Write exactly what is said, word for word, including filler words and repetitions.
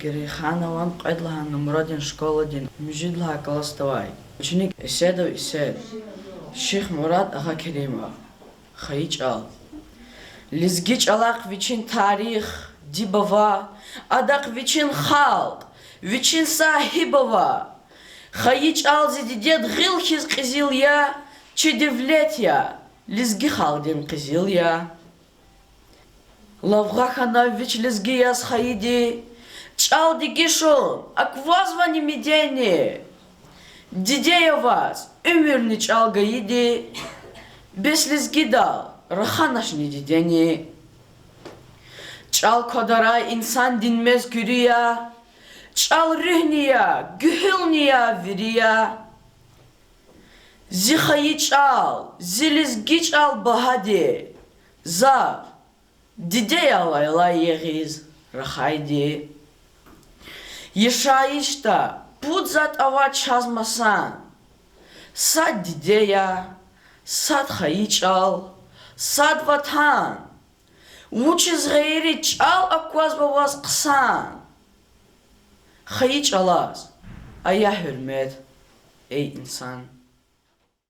Герейханован кьвед лагьай нумрадин школадин муьжуьд лагьай классда авай ученик Эседов Эсед. Шихмурад Агъакеримов. Хайи чӀал. Лезги чӀалахъ вичин тарих, диб ава, адахъ вичин халкь, вичин сагьиб ава. Хайи чӀал зи дидед гъил хьиз кьезил я, чи девлет я, лезги халкьдин къизил я. Лавгъа хьана вич лезги яз хайиди, чӀал дегишун аквазвани мидени? Диде я ваз уьмуьрни чӀал гайиди, бес лезгидал раханачни дидени? ЧӀал квадарай инсандин мез куьруь я, чӀал руьгьни я, гуьгьуьлни я, вири я. Зи хайи чӀал, зи лезги чӀал багьади, зав дидеял алай ягъиз рахайди. Яшайишда пуд затӀ ава чаз масан: сад диде я, сад хайи чӀал, сад ватан. Вучиз гъейри чӀал аквазва ваз хъсан? Хайи чӀалаз ая гьуьрмет, эй инсан.